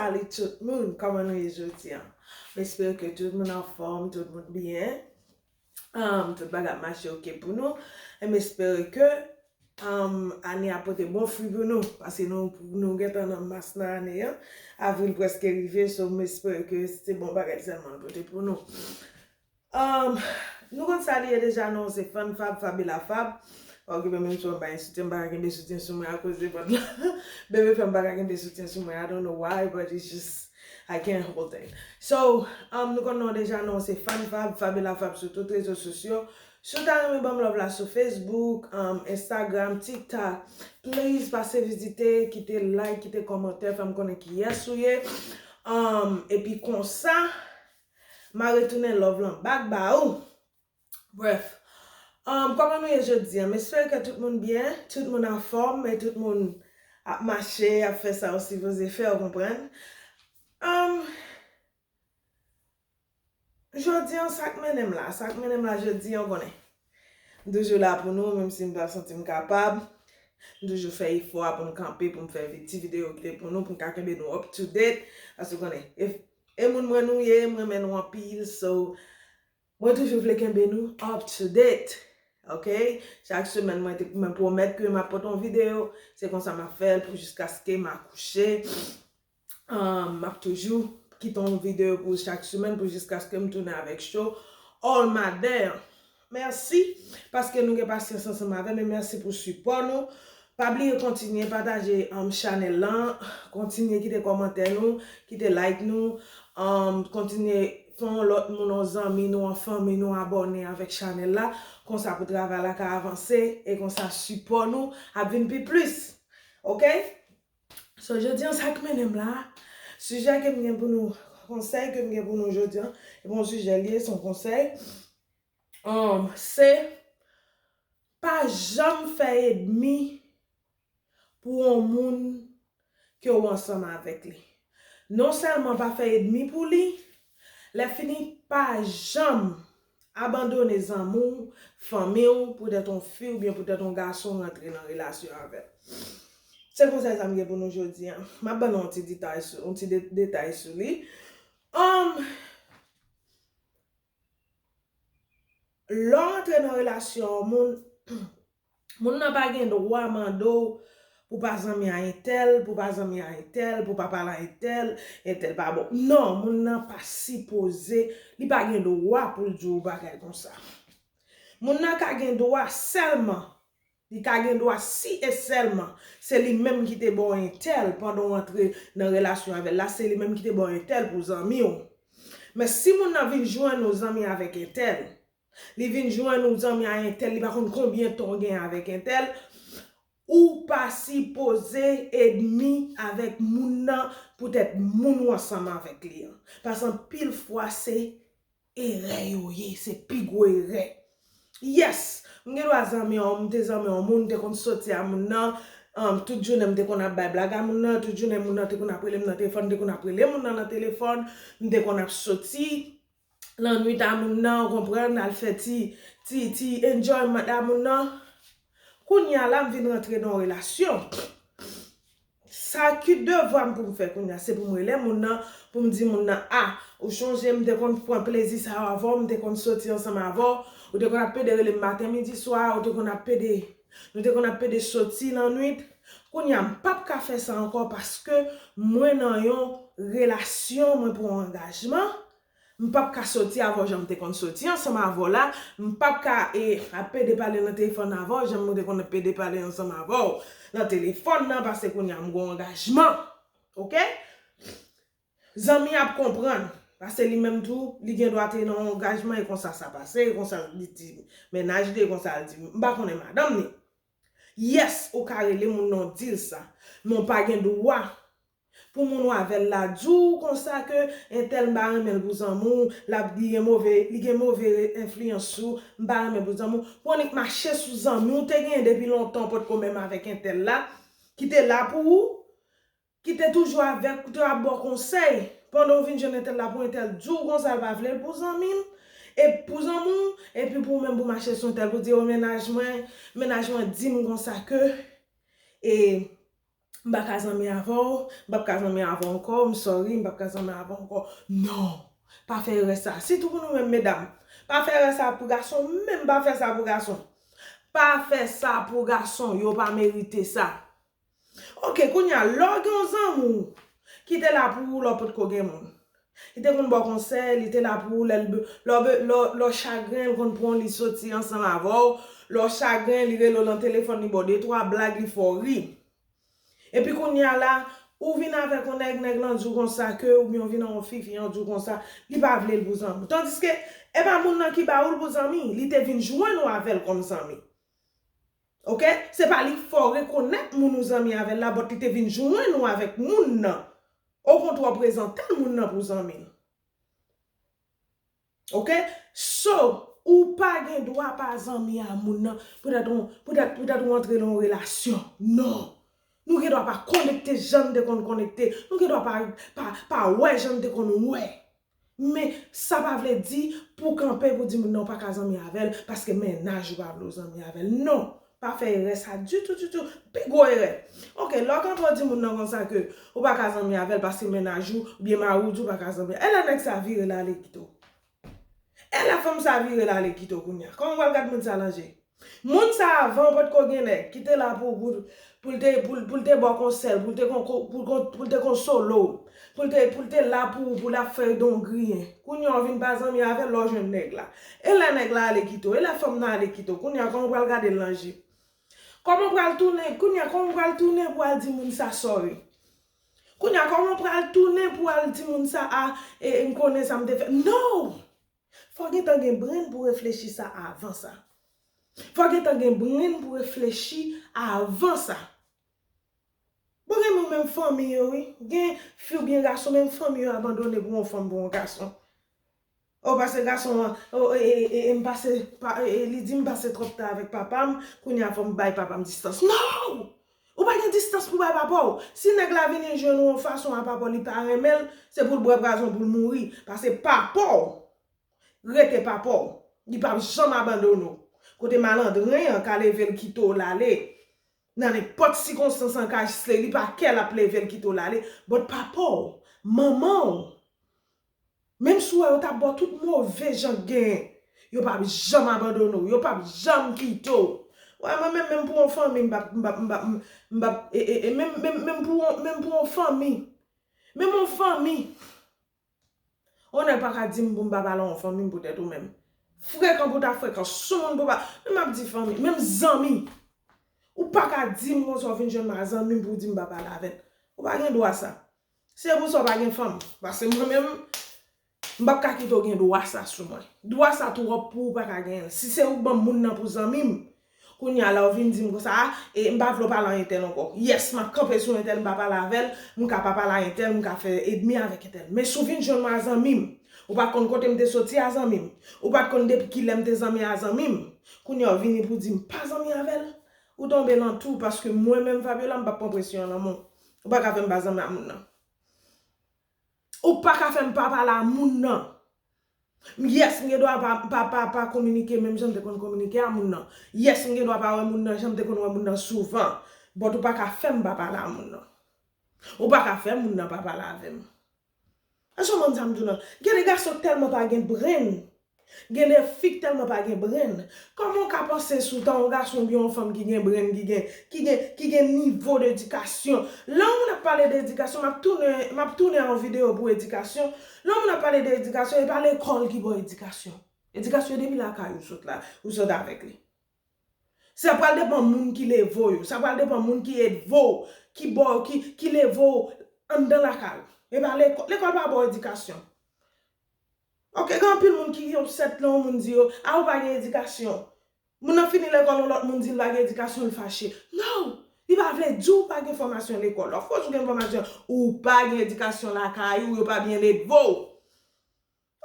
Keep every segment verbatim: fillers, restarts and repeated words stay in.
Salut tout moun, kòman nou ye jodi a? M espere ke tout moun anfòm, tout moun byen. Um, tout bagay ap mache oke pou nou. E m espere ke um, ane a pote bon fwi pou nou. Paske nou, nou gentan nan mas nan ane an. Avril prèske rive, so m espere ke se bon bagay sèlman l pote pou nou. Um, nou konn sa li ye deja, non, se Fann Fab, Fab e la Fab. Ok, bebe, menm si mwen pa gen soutyen, m pa ka kenbe soutyen sou mwen akoz de vant la. Bebe fè m pa ka kenbe soutyen sou mwen. I don't know why, but it's just, I can't hold it. So, um, nou konn non deja, non, se Fann Fab, Fab e la Fab sou tout rezo sosyo. Si w ta renmen ban m love la sou Facebook, um, Instagram, TikTok, please pase vizite, kite like, kite kòmantè, fè m konnen kiyès ou ye. Um, epi konsa, m a retounen love lan back ba ou. Bref, um, kòman nou ye jodi a? M espere ke tout moun byen, tout moun anfòm, e tout moun ap mache, ap fè sa yo sipoze fè, ou konprann? Um, jodi a, sa k mennen m la, sa k mennen m la jodi a, ou konnen. M toujou la pou nou, menm si m pa santi m kapab. M toujou fè efò a pou m kanpe, pou m fè vi-, ti videyo kite pou nou, pou m ka kenbe nou up to date. Paske ou konnen, e, e moun mwen nou ye, m renmen nou anpil, so, mwen toujou vle kenbe nou up to date. Ok? Chak semèn, mwen te, mwen pwomèt ke m ap pote yon videyo. Se konsa m ap fè l pou jiskaske m akouche. Um, m ap toujou kite yon videyo pou chak semèn pou jiskaske m tounen avèk show All Matter. Mèsi paske nou gen pasyans ansanm avè m e mèsi pou sipò nou. Pa bliye kontinye pataje, um, chanèl lan, kontinye kite kòmantè nou, kite like nou, um, kontinye fè yon lòt moun, yon zanmi nou, yon fanmi nou abòne avèk chanèl la. Konsa pou travay la ka avanse e konsa sipò nou ap vin pi plis. Ok? So, jodi an, sa k mennen m la, sijè ke m gen pou nou, konsèy ke m gen pou nou jodi an, e bon sijè li ye, se yon konsèy. Um, se pa janm fè ènmi pou yon moun ke w ansanm avèk li. Non sèlman pa fè ènmi pou li, lè fini pa janm abandone zanmi w, fanmi w, poutèt yon fi oubyen poutèt yon gason rantre nan relasyon avè l. Se konsèy sa m gen pou nou jodi a. M ap ban nou yon ti detay sou, yon ti de-, detay sou li. Um, lè w antre nan relasyon yon moun, moun nan pa gen dwa mande w pou pa zanmi a entèl, pou pa zanmi a entèl, pou pa pale a entèl, entèl pa bon. Non, moun nan pa sipoze, li pa gen dwa pou l di w bagay konsa. Moun nan ka gen dwa sèlman, li ka gen dwa si e sèlman se li menm ki te ba w entèl pandan w antre nan relasyon avè l la, se li menm ki te ba w entèl pou zanmi w. Men si moun nan vin jwenn ou zanmi avèk entèl, li vin jwenn ou zanmi a entèl, li pa konn konbyen tan w gen avèk entèl, ou pa sipoze ènmi avèk moun nan poutèt moun ou ansanm avèk li an. Paske anpil fwa se erè yo ye, se pi gwo erè. Yes, m gen dwa zanmi yon, m te zanmi yon moun, m te konn soti a moun nan, um, tout jounen m te konn ap bay blag a moun nan, tout jounen moun nan te konn ap rele m nan telefòn, m te konn ap rele moun nan nan telefòn, m te konn ap soti lannwit a moun nan, ou konprann, al fè ti, ti, ti enjoyment a moun nan. Kounye a la, m vin rantre nan yon relasyon. Sa ki devwa m pou m fè kounye a, se pou m rele moun nan, pou m di moun nan, a, ou chonje m te konn pran plezi sa yo avè w, m te konn soti ansanm avè w, ou te konn ap pede rele m maten, midi, swa, ou te konn ap pede, nou te konn ap pede soti lannwit. Kounye a, m p ap ka fè sa ankò paske mwen nan yon relasyon, mwen pran yon angajman. M p ap ka soti avè w jan m te konn soti ansanm avè w la. M p ap ka, e, ap pede pale nan telefòn avè w jan mwen te konn ap pede pale ansanm avè w nan telefòn nan, paske kounye a m gen yon angajman. Ok? Zanmi ap konprann. Paske li menm tou, li gen dwa te nan yon angajman e konsa sa pase, e konsa li di mennaj li, e konsa li di, m pa konnen madanm li. Yes, ou ka rele moun nan w di l sa. Men w pa gen dwa pou moun w avè l la di w konsa ke entèl m pa renmen l pou zanmi w, l ap, li gen move, li gen move enfliyans sou, m pa renmen l pou zanmi w. Pou annik mache sou zanmi w te genyen depi lontan, w potko menm avèk entèl la, ki te la pou ou, ki te toujou avèk ou, te ap ba w konsèy. Pandan w vin jwenn entèl la pou entèl di w konsa l pa vle l pou zanmi l, e pou zanmi w, epi pou ou menm pou mache sou entèl pou di, o, mennaj mwen, mennaj mwen di m konsa ke, e, M pa ka zanmi avè w, m p ap ka zanmi avè w ankò, m sorry, m p ap ka zanmi avè w ankò. Non, pa fè erè sa. Sitou pou nou menm medam, pa fè erè sa pou gason, menm pa fè sa pou gason. Pa fè sa pou gason, yo pa merite sa. Ok, kounye a, lè w gen yon zanmi w ki te la pou ou lè w potko gen moun. Li te konn ba w konsèy, li te la pou ou lè l be-, lè w be-, lè w, lè w chagren, li konn pran w, li soti ansanm avè w. Lè w chagren, li rele w nan telefòn, li ba w de twa blag, li fè w ri. Epi kounye a la, ou vin avèk yon nèg, nèg lan di w konsa ke, oubyen w vin ak yon fi, fi an di w konsa, li pa vle l pou zanmi. Tandiske, e pa moun nan ki ba ou l pou zanmi, li te vin jwenn ou avè l kòm zanmi. Ok? Se pa li k fè w rekonèt moun ou zanmi avè l la, but li te vin jwenn ou avèk moun nan. Okontrè, w prezante l moun nan pou zanmi l. Ok? So, ou pa gen dwa pa zanmi a moun nan. Poutèt ou, poutèt, poutèt ou antre nan yon relasyon. Non. Nou gen dwa pa konekte jan n te konn konekte. Nou gen dwa pa, pa, pa wè jan n te konn wè. Men, sa pa vle di pou w kanpe pou di moun nan ou pa ka zanmi avè l, paske mennaj ou pa vle w zanmi avè l. Non. Pa fè erè sa ditou, ditou. Pi gwo erè. Ok, lè w kanpe w di moun nan konsa ke ou pa ka zanmi avè l paske mennaj ou, oubyen mari w di w pa ka zanmi. E lè nèg sa vire l ale kite w? E lè fanm sa vire l ale kite w kounye a? Kòman w pral gad moun sa nan je? Moun sa avan potko gen nèg ki te la pou, pou, pou l te, pou, l- pou l te ba w konsèy, pou l te kon, kon- pou, kon- pou l te konsole w, pou l te, pou l te la pou ou, pou l ap fè w don griyen. Kounye a w vin pa zanmi avè l lè w jwenn nèg la. E lè nèg la ale kite w? E lè fanm nan ale kite w? Kounye a kòman w pral gade l nan je? Kòman w pral tounen? Kounye a kòman w pral tounen pou al di moun sa sorry? Kounye a kòman w pral tounen pou al di moun sa a, e, e, m konnen sa m te fè? No! Fò gentan gen brenn pou reflechi sa avan sa. Fò gentan gen brenn pou reflechi avan sa. Bon, gen moun menm fanmi yo, wi. Gen fi oubyen gason, menm fanmi yo abandone pou yon fanm, pou yon gason. O, paske gason an, o, e, e, e, e, m pase, pa, e, e, li di m pase twòp tan avèk papa m, kounye a fò m bay papa m distans. No! Ou pa gen distans pou bay papa w. Si nèg la vini jwenn ou yon fason a papa w, li pa renmen l, se pou l bwè pwazon pou l mouri. Paske papa w rete papa w. Li p ap janm abandone w. Kote malandren an ka leve l kite w l ale. Nan nenpòt sikonstans an ka jisle, li pa kè l ap leve l kite w l ale. But papa w, manman w, menm si w wè yo t ap ba w tout move jan k genyen, yo p ap janm abandone w, yo p ap janm kite w. Wè, mwen menm, menm pou yon fanmi, m p ap, m p ap, m p ap, m p ap, e, e, e, menm, menm, menm pou yon, menm pou yon fanmi. Menm yon fanmi. Yon nèg pa ka di m pou m pa pale a yon fanmi m poutèt ou menm. Frekan pou ta frekan, sou moun pou pa, men m ap di fanmi, menm zanmi. Ou pa ka di m konsa w vin jwenn m a zanmi m pou w di m pa pale avè l. Ou pa gen dwa sa. Se pou sa w pa gen fanm. Paske mwen menm, m p ap ka kite w gen dwa sa sou mwen. Dwa sa twòp pou ou pa ka genyen l. Si se ou k ban m moun nan pou zanmi m, kounye a la w vin di m konsa, a, e m pa vle w pale a entèl ankò. Yes, m ap kanpe sou entèl, m pa pale avè l, m ka pa pale a entèl, m ka fè ènmi avèk entèl. Men si w vin jwenn mwen a zanmi m, ou pa t konn kote m te soti a zanmi m, ou pa t konn depi kilè m te zanmi a zanmi m, kounye a w vini pou di m pa zanmi avè l, ou tonbe nan tou, paske mwen menm Fabiola, m p ap pran presyon nan men w. Ou pa ka fè m pa zanmi a moun nan. Ou pa ka fè m pa pale a moun nan. Yes, m gen dwa pa, pa, pa, pa kominike menm jan m te konn kominike a moun nan. Yes, m gen dwa pa wè moun nan jan m te konn wè moun nan souvan. But ou pa ka fè m pa pale a moun nan. Ou pa ka fè moun nan pa pale avè m. Èske w konprann sa m di w lan? Gen de gason k tèlman pa gen brenn. Gen de fi k tèlman pa gen brenn. Kòman w ka panse sou ta yon gason oubyen yon fanm ki gen brenn, ki gen, ki gen, ki gen nivo dedikasyon? Lè yon moun ap pale de edikasyon, m ap tounen, m ap tounen a yon videyo pou edikasyon. Lè yon moun ap pale de edikasyon, e pa lekòl ki ba w edikasyon. Edikasyon depi lakay ou sot la, ou sot avèk li. Sa pral depann moun ki leve w yo, sa pral depann moun ki edve w, ki ba w, ki, ki leve w anndan lakay ou. E pa lekò-, lekòl pa ba w edikasyon. Ok, gen anpil moun ki obsèt lè yon moun di yo, a, ou pa gen edikasyon. Moun nan fini lekòl, yon lòt moun di l pa gen edikasyon, l fache. No! Li pa vle di w pa gen fòmasyon lekòl. Of course ou gen fòmasyon, ou pa gen edikasyon lakay ou, yo pa byen edve w.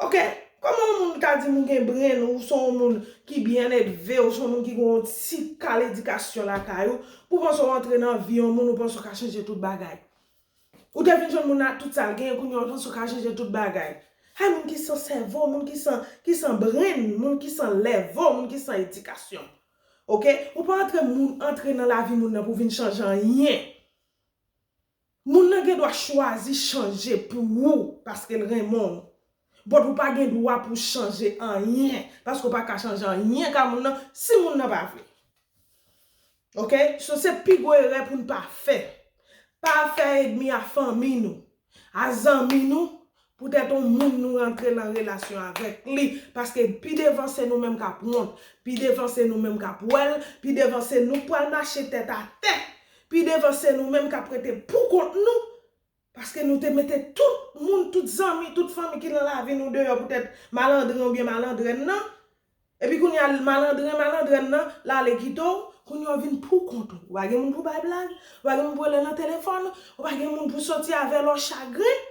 Ok? Kòman yon moun ka di m ou gen brenn, ou se yon moun ki byen edve, ou se yon moun ki gen yon ti kal edikasyon lakay ou, pou w panse w antre nan vi yon moun, ou panse w ka chanje tout bagay? Ou te vin jwenn moun nan ak tout sa l genyen, kounye a w panse w ka chanje tout bagay. Ay, moun ki san sèvo, moun ki san, ki san brenn, moun ki san lèvo, moun ki san edikasyon. Ok? Ou pa antre moun, antre nan lavi moun nan pou vin chanje anyen. Moun nan gen dwa chwazi chanje pou ou paske l renmen w. But ou pa gen dwa pou chanje anyen, paske w pa ka chanje anyen ka moun nan si moun nan pa vle. Ok? So se pi gwo erè pou n pa fè. Pa fè ènmi a fanmi nou, a zanmi nou, poutèt yon moun nou rantre nan relasyon avèk li. Paske pi devan se nou menm k ap wont, pi devan se nou menm k ap wè l, pi devan se nou k pral mache tèt atè, pi devan se nou menm k ap rete pou kont nou. Paske nou te mete tout moun, tout zanmi, tout fanmi ki nan lavi nou deyò poutèt malandren oubyen malandrèn nan. Epi kounye a, malandren, malandrèn nan, l ale kite w, kounye a w vin pou kont ou. Ou pa gen moun pou bay blag, ou pa gen moun pou rele nan telefòn, ou pa gen moun pou soti avè lè w chagren.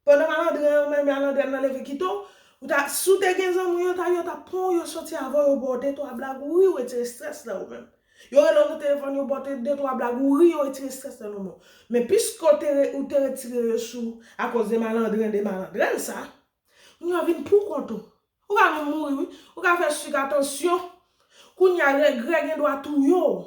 Pandan malandren an, malandrèn nan leve kite w, ou ta, si w te gen zanmi w, yo ta, yo ta pran w, yo soti avè w, yo ba w de twa blag, ou ri, ou retire estrès nan ou menm. Yo rele w nan telefòn, yo ba w de twa blag, ou ri, yo retire estrès nan ou menm. Men piske w te, ou te retire yo sou, akoz de malandren, de malandrèn sa, kounye a w vin pou kont ou. Ou ka menm mouri, wi. Ou ka fè sik a tansyon. Kounye a, regrè gen dwa touye w.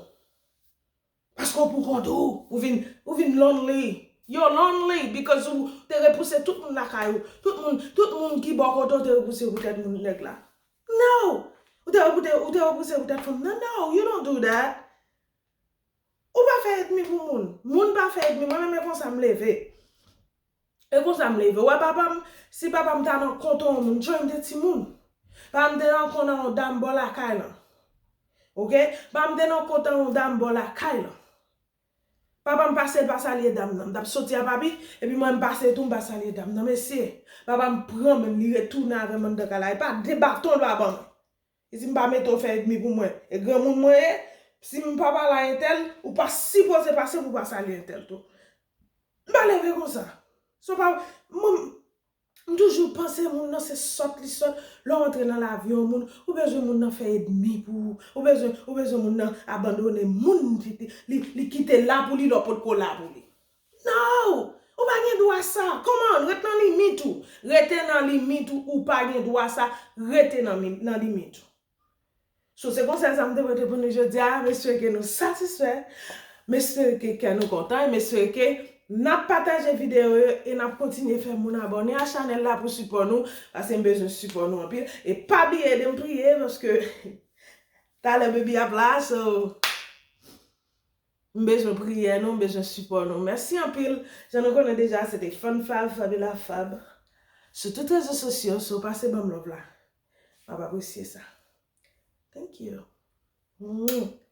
Paske w pou kont ou. Ou vin, ou vin lonely. You're lonely because ou te repouse tout moun lakay ou. Tout moun, tout moun ki bò kote w te repouse poutèt moun nèg la. No! Ou te, ou te, ou te repouse poutèt fanm nan. No, you don't do that. Ou pa fè ènmi pou moun. Moun pa fè ènmi. Mwen menm e konsa m leve. E konsa m leve. Ou wè papa m, si papa m ta nan kont yon moun, jan m te timoun. Papa m te nan kont yon dam bò lakay lan. Ok? Papa m te nan kont yon dam bò lakay lan. Papa m pase, l pa salye dam nan. M t ap soti a papi, epi mwen m pase tou, m pa salye dam nan. Mesye, papa m pran men l, li retounen avè m anndan kay la. E pa de baton l pa ban mwen. Li di m pa mete w fè ènmi pou mwen. E granmoun mwen ye, si m pa pale a entèl, ou pa sipoze pase pou w pa salye entèl tou. M pa leve konsa. So pa, mwen, m toujou panse moun nan se sòt li sòt. Lè w antre nan lavi yon moun, ou bezwen moun nan fè ènmi pou ou. Ou bezwen, ou bezwen moun nan abandone moun li, li, li kite la pou li lè w potko la pou li. No! Ou pa gen dwa sa. Kòman? Ret nan limit ou. Rete nan limit ou. Ou pa gen dwa sa. Rete nan, mi- nan limit ou. So, se konsèy sa m te pote pou nou jodi a. M espere ke nou satisfè. M espere ke kè nou kontan. E m espere ke n ap pataje videyo yo e n ap kontinye fè moun abòne a chanèl la pou sipò nou. Paske m bezwen sipò nou anpil. E pa bliye ede m priye paske talè baby ap la. So, M bezwen priyè nou, m bezwen sipò nou. Mèsi anpil. Jan nou konnen deja, se te Fann Fab, Fabiola Fab. Sou tout rezo sosyo, so pase ban m love la. M ap apresye sa. Thank you. Mwah.